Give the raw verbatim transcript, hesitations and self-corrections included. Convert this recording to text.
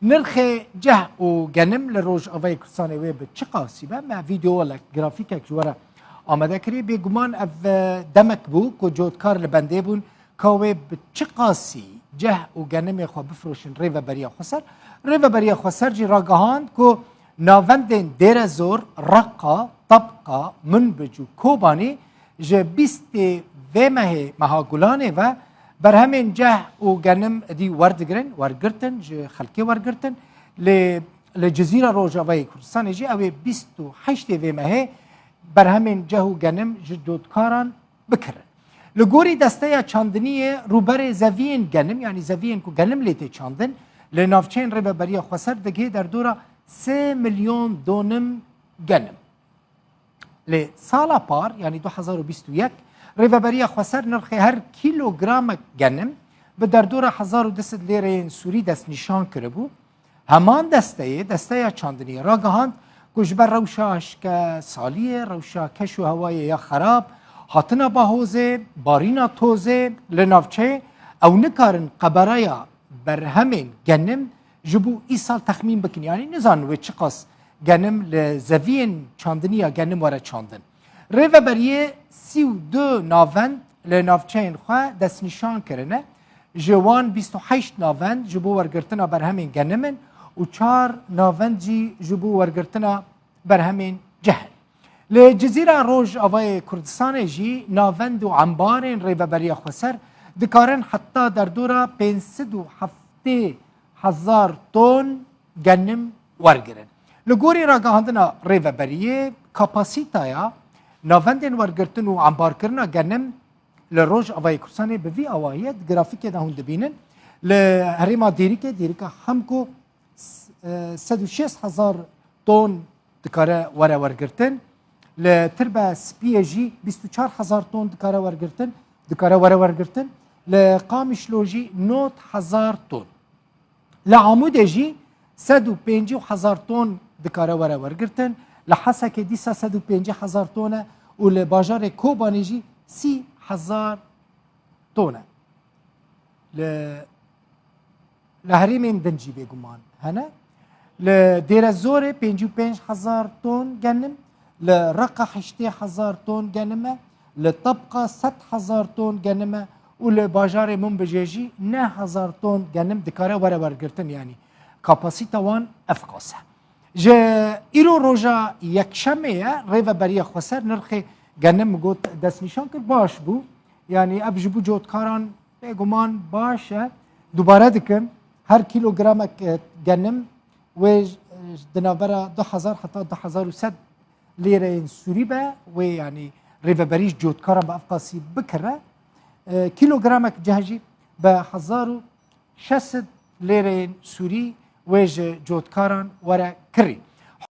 Nirxê ceh û genim li Rojavayê Kurdistanê wê bi çi qasî be? Me vîdeolek, grafîkek ji we re amade kirî. Bêguman ev, e, demek bû ku cotkar li bendê bûn ka wê bi çi qasî ceh û genimê xwe bifroşin Rêveberiya Xweser. Rêveberiya Xweser jî ragihand ku navendên Dêrezor, Reqa, Tabqa, Minbic û Kobanî ji bîstê vê mehê, meha Gulanê ve, berhemên ceh û genim dî werdigirin, wergirtin, ji xelkê wergirtin. Lê li Cizîra Rojavayê Kurdistanê jî ew ê bîst û heştê vê mehê berhemên ceh û genim ji cotkaran bikirin. Li gorî desteya çandiniyê, rûberê zeviyên genim, yanî zeviyên ku genim lê tê çandin, li navçeyên Rêveberiya Xweser digihê derdora sê milyon donim genim. Lê sala par, yanî du hezar û bîst û yek, Rêveberiya Xweser nirxê her kîlogramek genim bi derdora hezar û du sed lêreyên sûrî destnîşan kiribû. Heman desteyê, desteya çandiniyê ragihand ku ji ber rewşa şikesaliyê, rewşa keş û hewayê ya xerab, hatina bahozê, barîna tozê li navçeyê, ew nikarin qebereya berhemên genim ji bo îsal texmîn bikin. Yanî nizanin wê çiqas genim li zeviyên çandinî ya genim were çandin. Rêveberiyê sî û du navend li navçeyên xwe destnîşan kirine. Ji wan bîst û heşt navend ji bo wergirtina berhemên genim in û çar navend jî ji bo wergirtina berhemên ceh in. Li Cizîra Rojavayê Kurdistanê jî navend û embarên Rêveberiya Xweser dikarin heta derdora pênc sed û heftê hezar ton genim wergirin. Li gorî ragihandina Rêveberiyê, kapasîtaya navendên wergirtin û embarkirina genim li Rojavayê Kurdistanê bi vî awahiyê di grafîkê de hûn dibînin. Li herêma Dêrikê, Dêrika Xemko, s-, e, sed û şêst hezar ton dikare were wergirtin. Li Tirbe Spiyê jî bîst û çar hezar ton dikare wergirtin, dikare were wergirtin. Li Qamişlo jî nod hezar ton. Li Amûdê jî sed û pêncî hezar ton dikare were wergirtin. Li Hesekê dîsa sed û pêncî hezar ton e û li bajarê Kobanê jî sî hezar ton e. Li, li herêmên din jî bêguman hene. Li Dêrezorê pêncî û pênc hezar ton genim, li Reqa heştê hezar ton genim e, li Tabqa sed hezar ton genim e û li bajarê Minbicê jî neh hezar ton genim dikare were wergirtin, yanî kapasîta wan ev qas e. Ji îro roja yekşemê ye, Rêveberiya Xweser nirxê genim got destnîşan kir, baş bû. Yanî ev ji bo cotkaran bêguman baş e. Dubare dikim, her kîlogramek, e, genim wê, e, di navbera du hezar heta du hezar û sed lêreyên sûrî be, wê, yanî, rêveberî ji cotkaran bi ev qasî bikire. E, kîlogramek ceh jî bi hezar û şeş sed lêreyên sûrî wê ji cotkaran were kirî.